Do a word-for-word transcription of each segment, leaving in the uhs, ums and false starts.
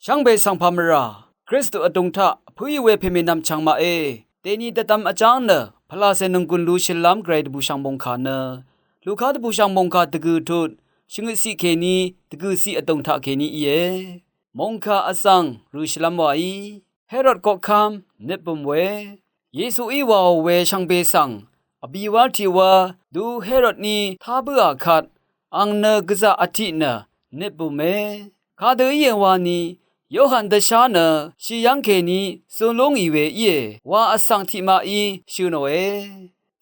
Shvngbe svng pà mvrà Kristu vdùng taq vpǿì we pèmènvm chv̀ng maqe. Dèni dvdvm vjáng nø pvlàcè nònggùn lushìlv́m gvray dvbùshv̀ng mòngkà nø Luka dvbùshv̀ng mòngkà dvgø̀ tut shvngøtciq kèní dvgø̀ciq vdùng taqkèní íe. Mòngkà vzv̀ng rø̀shìlv́m wàí Herod koqkv́m nøtbø̀m we Yesuí wàò we shvngbe svng vbìwv́r tiq wá du Herodní tá bǿà kvt ang nø gvzà vtiq nø nøtbø̀me. Kadø íe wani Yohan dvshá nø shì yv́ng kèní zun lú ngì we íe wa vsvng tiqmaqí shø̀ nòe.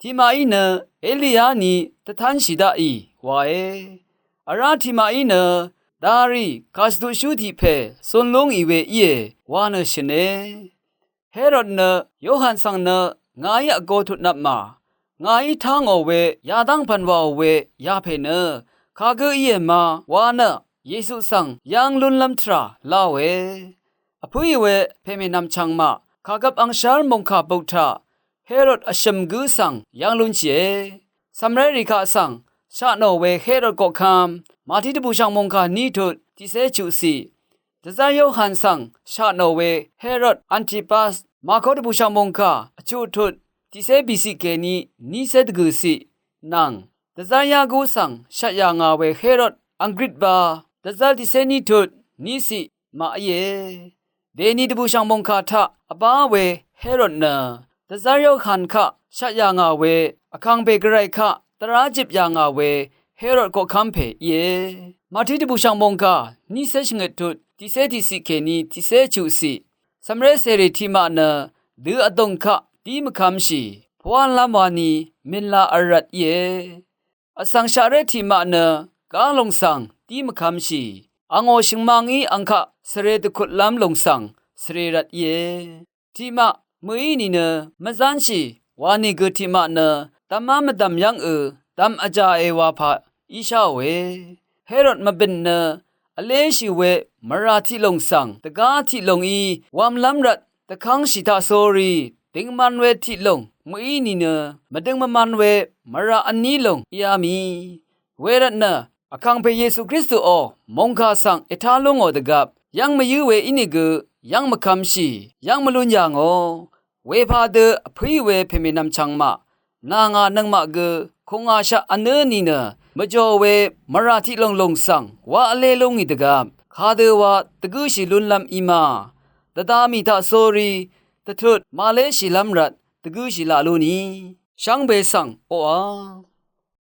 Tiqmaqí nø Eliyaní dvtánshì daqì wae. Vrá tiqmaqí nø darì kàshvduqshú tiq pè zun lú ngì we íe wa nø shø̀ne. Herod nø Yohan svng nø ngàí vgo tutnvpmà, ngàí tá ngò we yadv́ng pv̀n wàò we yapè nø kagǿ íe ma wa nø Yesu svng yv́ng lúnlv́m tvrà láòe. Vpǿì we pèmènvm chv̀ng maq kàgvp angshv́r mòngkà buk taq Herod vshø̀m gǿ svng yv́ng lúnshìe. Cv̀mré rì kaq svng shatnò we Herod koqkv́m Màtí dvbùshv̀ng mòngkà ní tut tiqcé chuqciq, dvzv́r Yohan svng shatnò we Herod Antipas Màko dvbùshv̀ng mòngkà vchuq tut tiqcé bìciq kèní nícé dvgø̀ciq nvng dvzv́r Yaku svng shvt yà ngà we Herod Angrippa dvzv́r tiqcé ní tut níciq maq íe. Dèni dvbùshv̀ng mòngkà taq vbá we Herod nø dvzv́r Yohan kaq shvt yà ngà we vkàngpè gvray kaq dvrá jip yà ngà we Herod koqkv́m pè íe. Màtí dvbùshv̀ng mòngkà nícé shvngøt tut tiqcé tiqciq kèní tiqcé chuqciq, cv̀mré cèrì tiqmaq nø dø vdùng kaq dí mvkvmshì pvwálv́m wani mìnla vl rvt íe. Vsvng shaqré tiqmaq nø gá lùng svng dí mvkvmshì angò shø̀ngmangí ang kaq svre dvkutlv́m lùng svng svre rvt íe. Tiqmaq mø̀í nìnø mvzánshì wanìgø tiqmaq nø dvmá mvdv̀m yv́ngø dvm vjàe wa paq ísháòe. Herod mvbø̀n nø vléshì we mvrà tiqlùng svng dvgá tiqlùng í wamlv́m rvt dvkv́ngshì taqsórí døngman we tiqlùng mø̀í nìnø mvdøng mvman we mvrà vní lùng íá mì. Wervtnø vkàngpè Yesu Kristuò mòngkà svng ètá lú ngò dvgvp yv́ng mvyǿ we ínìgø yv́ng mvkvmshì yv́ng mvlún yà ngò. Wepà dø vpǿì we pèmènvm chv̀ng maq nà ngà nøngmaq gø kùngàshaq vnǿ nìnø mvjò we mvrà tiqlùng lùng svng wá vlé lú ngì dvgvp kadø wa dvgǿshì lúnlv́m í ma. Dvda mì taqsórí dvtut màléshìlv́m rvt dvgǿshì laq lú ni shvngbe svng oqà